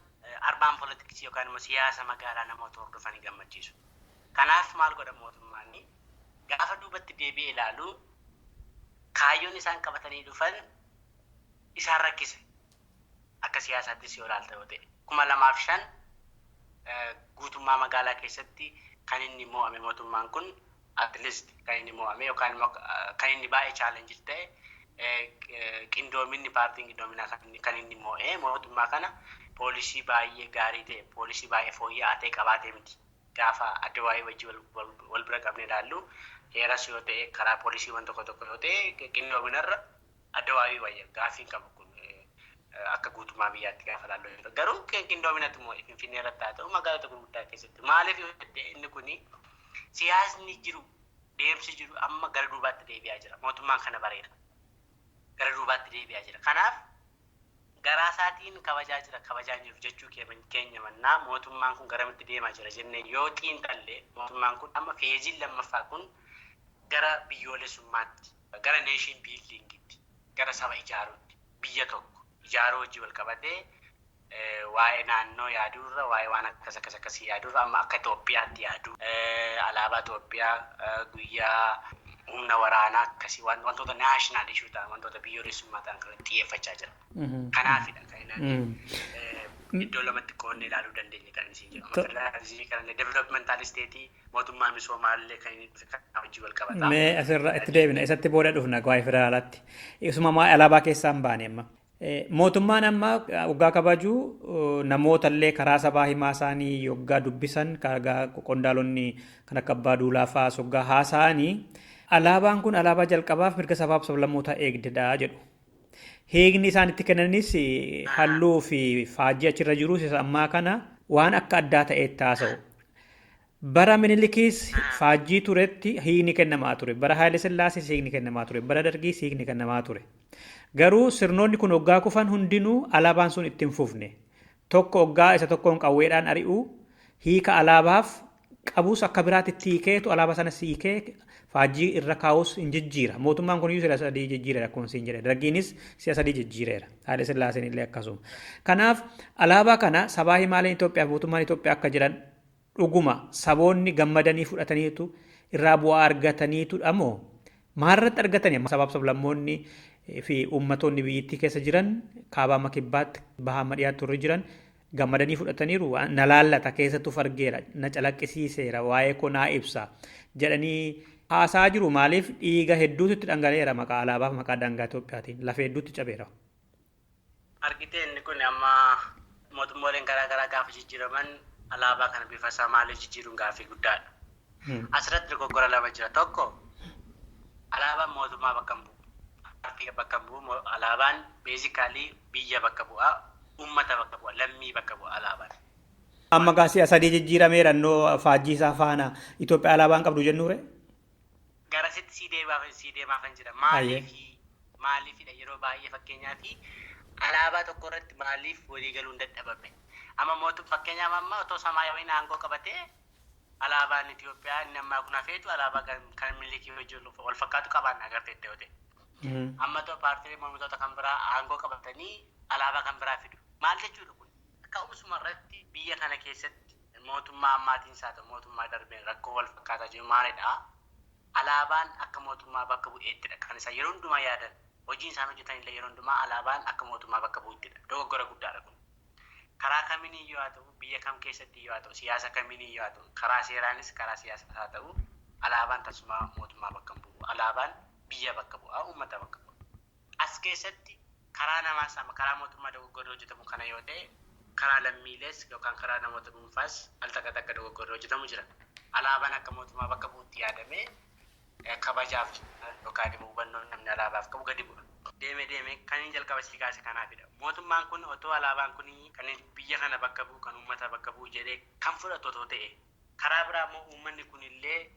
arbaan politiksii yookaan immoo siyaasa magaalaa namoota hordofanii gammachiisu. Kanaaf maal godha mootummaan Gaafa duubatti deebi'ee ilaalu kaayyoon isaan qabatanii dhufan isaan rakkise. Akka siyaasaattis yoo ilaalta yoo ta'e 2005 guutummaa magaalaa keessatti kan inni mo'ame mootummaan kun at least kan inni mo'ame yookaan immoo kan inni baay'ee challenge ta'e qindoominni paartiin qindoominaa kan inni mo'ee mootummaa kana poolisii baay'ee gaarii ta'e poolisii baay'ee fooyya'aa ta'e qabaatee miti. Gaafa adda waa'ee wajjin wal bira qabne ilaallu heeras yoo ta'e karaa poolisiiwwan tokko tokko yoo ta'e qindoominarra adda waa'ee wayya gaaffiin qabu kun akka guutummaa biyyaatti gaafa ilaallu. Garuu qindoominatti immoo Finfinnee irratti haa ta'u magaalota gurguddaa keessatti maaliif yoo jette inni kuni siyaasni jiru deemsi jiru amma gara duubaatti deebi'aa jira. Mootummaan kana bareeda. Gara duubaatti deebi'aa jira. Kanaaf garaa isaatiin kabajaa jira kabajaa jiru jechuu keenya mannaa mootummaan kun garamitti deemaa jira jennee yoo xiinxallee mootummaan kun amma feeziin lammaffaa kun gara biyyoolessummaatti gara nation buildingitti gara saba ijaaruutti biyya tokko ijaaruu hojii wal qabatee waa'ee naannoo yaaduurra waa'ee waan akkas akkas akkasii yaaduurra amma akka Itoophiyaatti yaaduu alaabaa Itoophiyaa guyyaa humna waraanaa akkasii wantoota national issue ta'an wantoota biyyoolessummaa ta'an kan xiyyeeffachaa jira. Kanaafidha kan inni iddoo lamatti qoodnee ilaaluu dandeenya kan inni jedhu. Federaalizimii kan developmental state mootummaa misoomaallee kan inni dhufe kan hojii wal qabata. Mee asirra itti deebina isatti booda dhufna waa'ee federaalaatti. Isuma alaabaa keessaa hin baane amma. Mootummaan amma waggaa kabaju namoota illee karaa sabaa himaa isaanii yoggaa dubbisan qondaalonni kan akka Abbaa Duulaa fa'aa yoggaa haasa'anii alaabaan kun alaabaa jalqabaaf mirga sabaaf sablammootaa eegdedha jedhu. Hiikni isaan itti kennanis halluu fi faajjii achirra jirus isa ammaa kana waan akka addaa ta'etti haasa'u. Bara Minilikis faajjii turetti hiikni kennamaa ture. Bara Haayile Sillaasees hiikni kennamaa ture. Bara Dargiis hiikni kennamaa ture. Garuu sirnoonni kun hoggaa kufan hundinuu alaabaan sun itti hin fufne. Tokko hoggaa isa tokkoon qawweedhaan ari'uu hiika alaabaaf qabus akka biraatti itti hiikeetu alaabaa sana hiikee faajjii irra kaa'us hin jijjiira. Mootummaan kun iyyuu si'a sadii jijjiireera akkuma siin jedhe. Dargiinis si'a sadii jijjiireera. Haayile Sillaaseen illee akkasuma. Kanaaf alaabaa kana sabaa himaaleen Itoophiyaa fi mootummaan Itoophiyaa akka jiran dhuguma saboonni gammadanii fudhataniitu irraa bu'aa argataniitudha moo maalirratti argatanii sabaaf sablammoonni fi uummattoonni biyyattii keessa jiran kaabaa amma kibbaatti bahaa amma dhiyaatti warri jiran gammadanii fudhataniiru na laallata keessattuu argeera na calaqqisiiseera waa'ee koo naa ibsa jedhanii haasaa jiru maaliif dhiiga hedduutu itti dhangala'eera maqaa alaabaaf maqaa daangaa Itoophiyaatiin lafa hedduutti cabeera. Argitee inni kun amma mootummooleen garaagaraa gaafa jijjiiraman alaabaa kana bifa isaa maaliif jijjiiruun gaaffii guddaadha. Asirratti dogoggora lama jira. Tokko alaabaan mootummaa bakka hin bu'u. Paartii bakka hin bu'u. Alaabaan basically biyya bakka bu'a. Uummata bakka bu'a. Lammii bakka bu'a alaabaan. Amma gaasii sadii jijjiirameera innoo faajjii isaa faana Itoophiyaa alaabaan qabdu jennuure? Garasitti sii deemaaf kan jira. Maaliifidha yeroo baay'ee fakkeenyaaf alaabaa tokko irratti maaliif walii galuun dadhabame? Amma mootum fakkeenyaaf amma otoo samaayawiin aangoo qabatee alaabaan Itoophiyaa inni ammaa kun hafeetu alaabaa kan Minilikii wajjin wal fakkaatu qabaanna agarteette yoo ta'e. Amma otoo paartiilee mormitoota kan biraa aangoo qabatanii alaabaa kan biraa fidu. Maal jechuudha kun? Ka'umsuma irratti biyya kana keessatti mootummaa ammaatiin isaa ta'u mootummaa darbeen rakkoo wal fakkaataa jiru maalidha? Alaabaan akka mootummaa bakka bu'eettidha kan isaan yeroo hundumaa yaadan. Hojiin isaan hojjetan illee yeroo hundumaa alaabaan akka mootummaa bakka bu'uuttidha. Dogoggora guddaadha kun. Karaa kamiiniyyuu haa ta'u, biyya kam keessatti iyyuu haa ta'u, siyaasa kamiiniyyuu haa ta'u, karaa seeraanis karaa siyaasaas haa ta'u, alaabaan tasuma mootummaa bakka hin bu'u. Alaabaan biyya bakka bu'a, uummata bakka bu'a. As keessatti karaa namaas amma karaa mootummaa dogoggorri hojjetamu kana yoo ta'e, karaa lammiilees yookaan karaa namoota dhuunfaas al takka takka dogoggorri hojjetamu jira. Alaabaan akka mootummaa bakka bu'utti yaadamee kabajaaf yookaan immoo hubannoon namni alaabaaf qabu gadi bu'a. Deeme deeme kan inni jalqaba sii kaase kanaafidha. Mootummaan kun otoo alaabaan kun kan biyya kana bakka bu'u kan uummata bakka bu'u jedhee kan fudhatu otoo ta'e karaa biraa immoo uummanni kun illee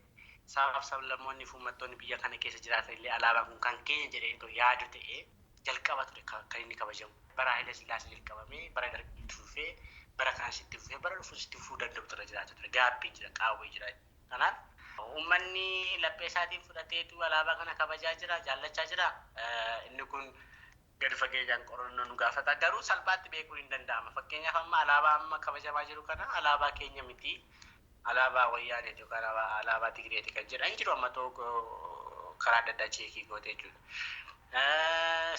sabaaf sablammoonni fi uummattoonni biyya kana keessa jiraatan illee alaabaan kun kan keenya jedhee otoo yaadu ta'e jalqaba ture kan inni kabajamu. Bara Haayile Sillaasee jalqabamee bara Dargii itti fufee bara kanas itti fufee bara dhufuus itti fufuu danda'u ture jiraatu ture. Gaabbiin jira qaawwee jira. Kanaaf uummanni laphee isaatiin fudhateetu alaabaa kana kabajaa jira jaallachaa jira. Inni kun gadi fageenyaan qorannoo nu gaafata. Garuu salphaatti beekuun hin danda'ama. Fakkeenyaaf amma alaabaa amma kabajamaa jiru kana alaabaa keenya miti. Alaabaa Wayyaaneeti yookaan alaabaa Tigireeti kan jedhan jiru amma tokko karaa adda addaa cheekii goote jechuudha.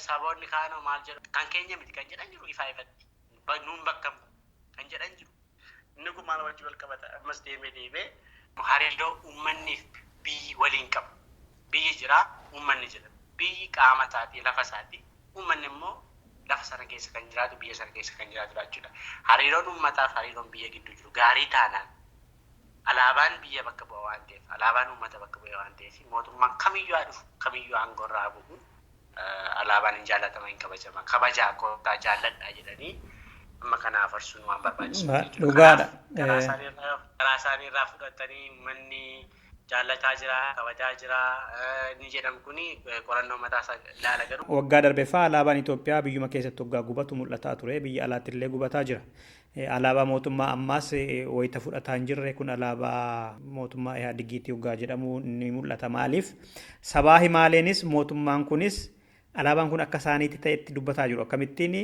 Saboonni kaanoo maal jedhu kan keenya miti kan jedhan jiru ifaa ifatti. Nuun bakka kan jedhan jiru. Inni kun maal wajjin wal qabata? Ammas deemee deemee hariiroo uummanniif biyyi waliin qabu. Biyyi jira, uummanni jira. Biyyi qaama isaati, lafa isaati. Uummanni immoo lafa sana keessa kan jiraatu, biyya sana keessa kan jiraatu jechuudha. Hariiroon uummataaf hariiroon biyya gidduu jiru gaarii taanaan alaabaan biyya bakka bu'a waan ta'eef, alaabaan uummata bakka bu'a waan ta'eef, mootummaan kamiyyuu haa dhufu, kamiyyuu aangoo irraa bu'u, alaabaan hin jaallatama, hin kabajama. Kabajaa kootaa jaalladhaa jedhanii amma kana afarsuun waan barbaachisu. Dhugaadha. Karaa isaanii irraa fudhatanii uummanni jaallataa jira, kabajaa jira, inni jedhamu kuni qorannoo mataa isaa ilaala garuu. Waggaa darbe fa'aa alaabaan Itoophiyaa biyyuma keessatti waggaa gubatu mul'ataa ture, biyya alaatti illee gubataa jira. Alaabaa mootummaa ammaas wayita fudhataa hin jirre kun alaabaa mootummaa Ihaadigiitii waggaa jedhamu ni mul'ata. Maaliif? Sabaa himaaleenis mootummaan kunis alaabaan kun akka isaaniitti ta'etti dubbataa jiru. Akkamittiin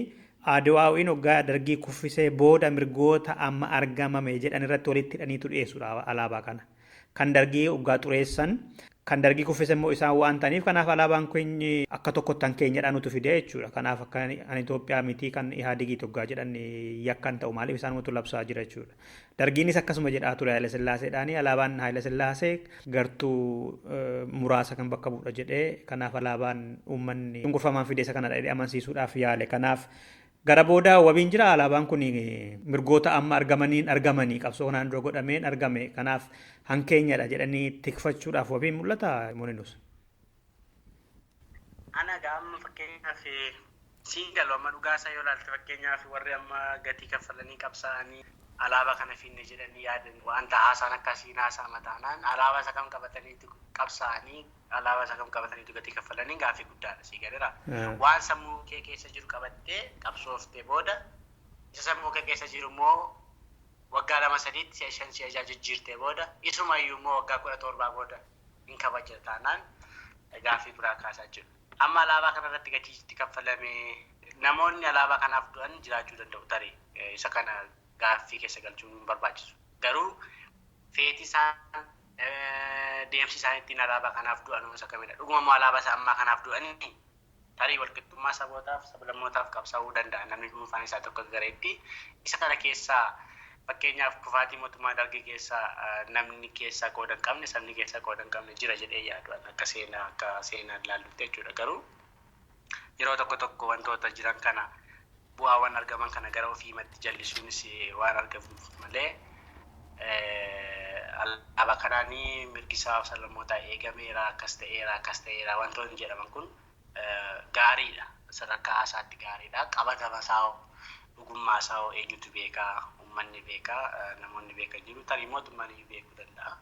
ADWUI'n waggaa dargii kuffisee booda mirgoota amma argamame jedhan irratti walitti hidhaniitu dhiyeessudha alaabaa kana. Kan dargii waggaa xureessan, kan dargii kuffise immoo isaan waan ta'aniif kanaaf alaabaan keenya akka tokkotti kan keenyadha nutu fide jechuudha. Kanaaf akka an Itoophiyaa miti kan Ihaadigiiti waggaa jedhan yakkan ta'u maaliif isaan labsaa jira jechuudha. Dargiinis akkasuma jedhaa ture Haayile Sillaaseedhaani alaabaan Haayile Sillaasee gartuu muraasa kan bakka bu'udha jedhee kanaaf alaabaan uummanni cunqurfamaan fide isa kanadha jedhee amansiisuudhaaf yaale. Kanaaf gara booda wabiin jira alaabaan kun mirgoota amma argamaniin argamanii qabsoo kanaan dura godhameen argame kanaaf hankeenyadha jedhanii tikfachuudhaaf wabiin mul'ata Moninus. Ana amma fakkeenyaaf siin galu amma dhugaasaa yoo ilaalte fakkeenyaaf warri amma gatii kaffalanii qabsaa'anii alaabaa kana finne jedhanii yaadan wanta haasaan akkasii haasaa mataanaan alaabaa isa kam qabataniitu qabsaa'anii alaabaa isa kam qabataniitu gatii kaffalanii gaaffii guddaadha sii galeera. Waan sammuu kee keessa jiru qabattee qabsooftee booda isa sammuu kee keessa jiru immoo waggaa 2 3 si'a 5 si'a 6 jijjiirtee booda isumayyuu immoo waggaa 17 booda hin kabaja taanaan gaaffii biraa kaasaa jiru. Amma alaabaa kanarratti gatii itti kaffalame namoonni alaabaa kanaaf du'an jiraachuu danda'u tarii isa kana gaaffii keessa galchuun hin barbaachisu. Garuu feeti isaan deemsi isaan ittiin alaabaa kanaaf du'an isa kamidha? Dhuguma immoo alaabaa isaa ammaa kanaaf du'anii tarii walqixxummaa sabootaaf sablammootaaf qabsaa'uu danda'a namni dhuunfaan isaa tokko gareetti. Isa kana keessaa fakkeenyaaf kufaatii mootummaa dargii keessaa namni keessaa qooda hin qabne sabni keessaa qooda hin qabne jira jedhee yaadu akka seenaa ilaallutti jechuudha. Garuu yeroo tokko tokko wantoota jiran kana bu'aawwan argaman kana gara ofiimatti jallisuunis waan argamuuf malee alaabaa kanaanii mirgi sabaaf sablammootaa eegameera akkas ta'eera wantoonni jedhaman kun gaariidha. Sadarkaa haasaatti gaariidha. Qabatama isaa dhugummaa isaa eenyutu beekaa? Uummanni beekaa, namoonni beekan jiru, tarii mootummaan iyyuu beekuu danda'a.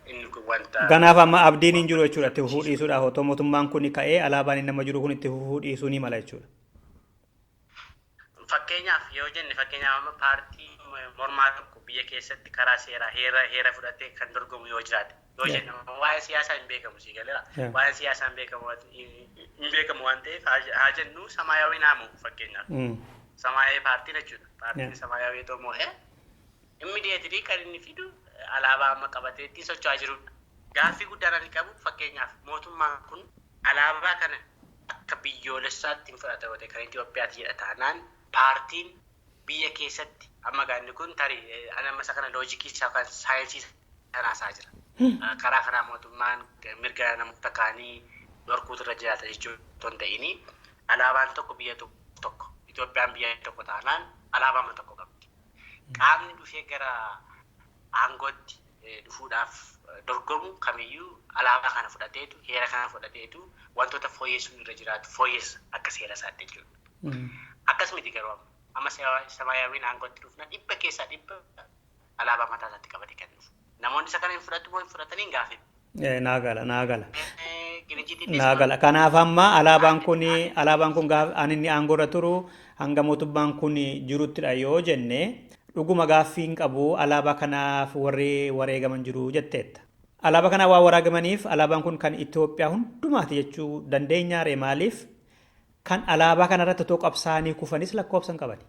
Inni kun wanta. Kanaaf amma abdiin hin jiru jechuudha itti fufuu dhiisuudhaaf otoo mootummaan kun ka'ee alaabaan inni nama jiru kun itti fufuu dhiisuu ni mala jechuudha. Fakkeenyaaf yoo jenne fakkeenyaaf amma paartii mormaa tokko biyya keessatti karaa seeraa heera fudhatee kan dorgomu yoo jiraate yoo jenne waa'ee siyaasaa hin beekamu sii galeera. Waa'ee siyaasaa hin beekamu waan ta'eef haa jennu samaayaawii naamu fakkeenyaaf. Samaayee paartiin jechuudha. Paartiin samaayawii otoo moo'ee immediately kan inni fidu alaabaa amma qabatee ittiin socho'aa jirudha. Gaaffii guddaan ani qabu fakkeenyaaf mootummaan kun alaabaa kana akka biyyoolessaatti hin fudhata yoo ta'e kan Itoophiyaatti jedha taanaan paartiin biyya keessatti amma gaanni kun tarii amma isa kana loojikii isaa yookaan saayinsii sanaa isaa jira. Karaa kanaa mootummaan mirga namoota kaanii dhorkuutu irra jiraata jechuun otoo hin ta'in alaabaan tokko biyya tokko Itoophiyaan biyya tokko taanaan alaabaa tokko qabdi. Qaamni dhufee gara aangootti dhufuudhaaf dorgomu kamiyyuu alaabaa kana fudhateetu heera kana fudhateetu wantoota fooyyessuun irra jiraatu fooyyessa akka seera isaatti jechuudha. Akkas miti garuu amma samaayawiin aangootti dhufna 100 keessaa 100 alaabaa mataa isaatti qabatee kan dhufu. Namoonni isa kana hin fudhatu moo hin fudhatanii hin gaafin. Naagala. Naagala. Kanaaf amma alaabaan kun gaafa inni aangoo irra turu hanga mootummaan kun jiruttidha yoo jenne dhuguma gaaffii hin qabu alaabaa kanaaf warri wareegaman jiru jetteetta. Alaabaa kanaaf waan wareegamaniif alaabaan kun kan Itoophiyaa hundumaati jechuu dandeenya ree maaliif kan alaabaa kanarratti otoo qabsaa'anii kufanis lakkoofsa hin qabani.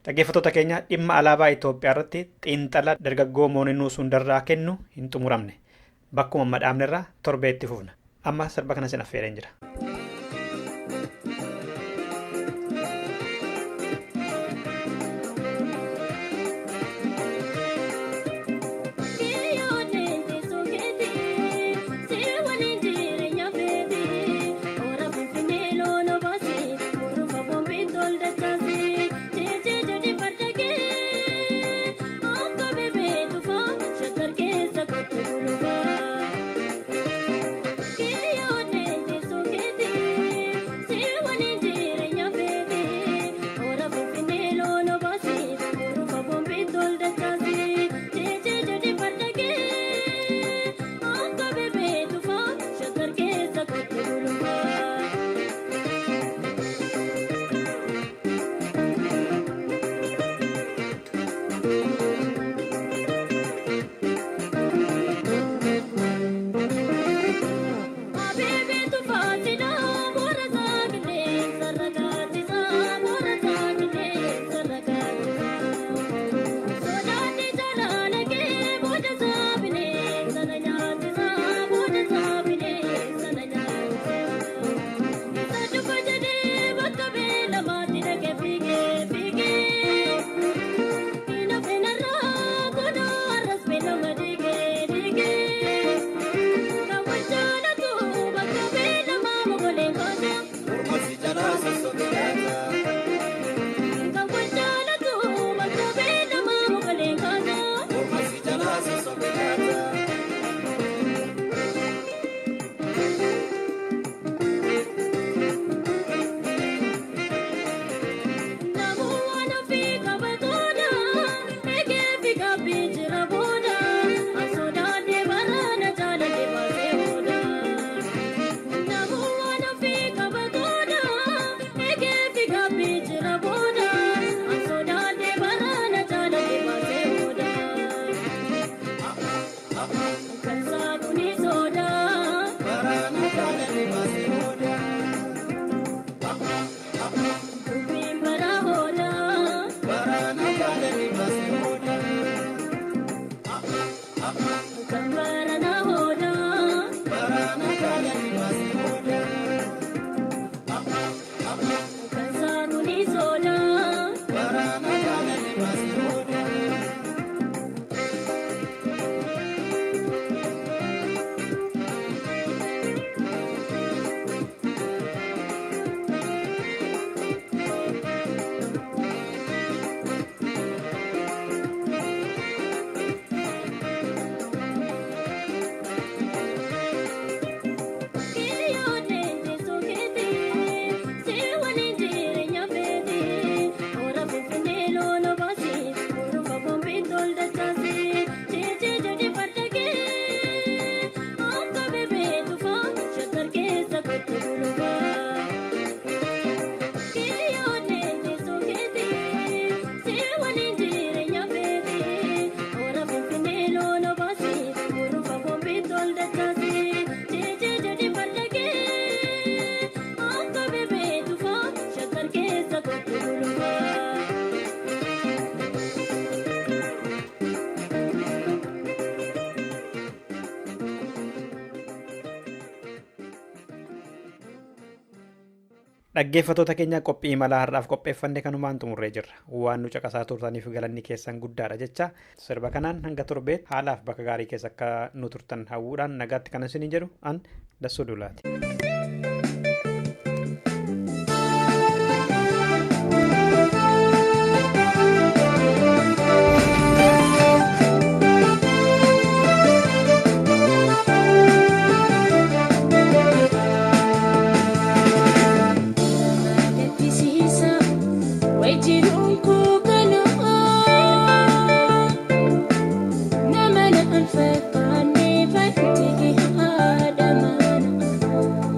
Dhaggeeffattoota keenya, dhimma alaabaa Itoophiyaa irratti xiinxala dargaggoo Mooninuu Sundarraa kennu hin xumuramne. Bakkuma amma dhaabnerraa torbee itti fufna. Amma sirba kana sin affeereen jira. Dhaggeeffattoota keenya, qophii imalaa har'aaf qopheeffanne kanumaan xumurree jirra. Waan nu caqasaa turtaniif galanni keessan guddaadha jecha, sirba kanaan hanga torbee haalaaf bakka gaarii keessa akka nu turtan hawwuudhaan nagaatti kan isiniin jedhu an Dassuu Duulaati. Nama na anfaqaanne fanti haadha mana.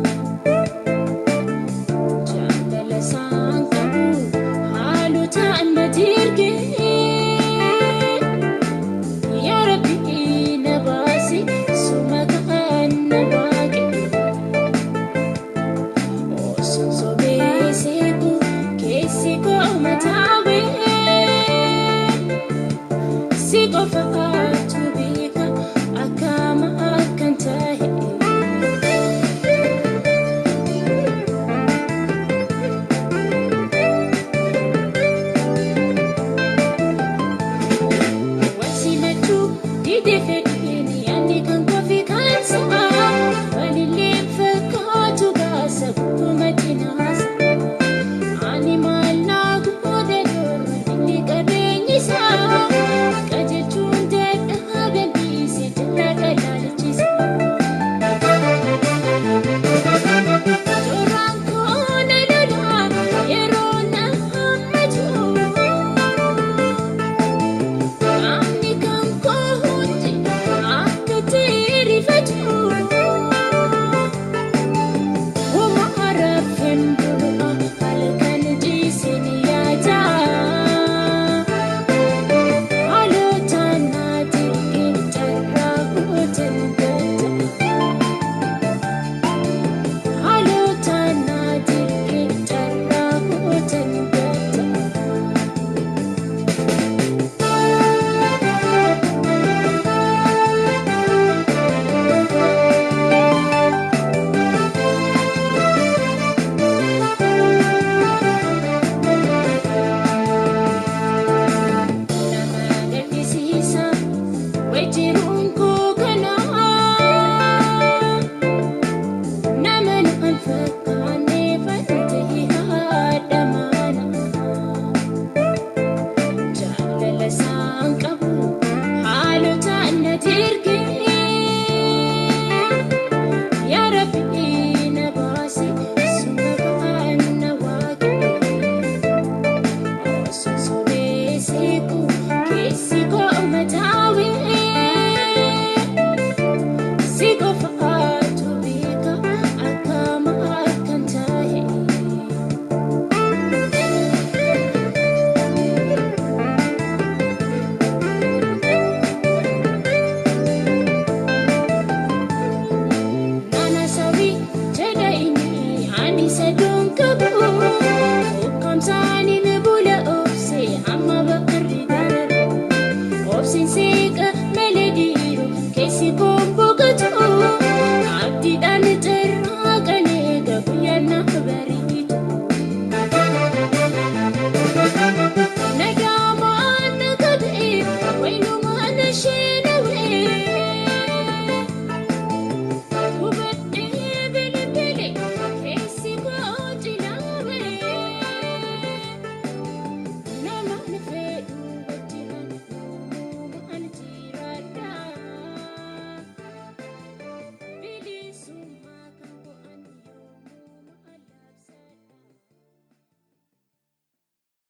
Gamsaanii.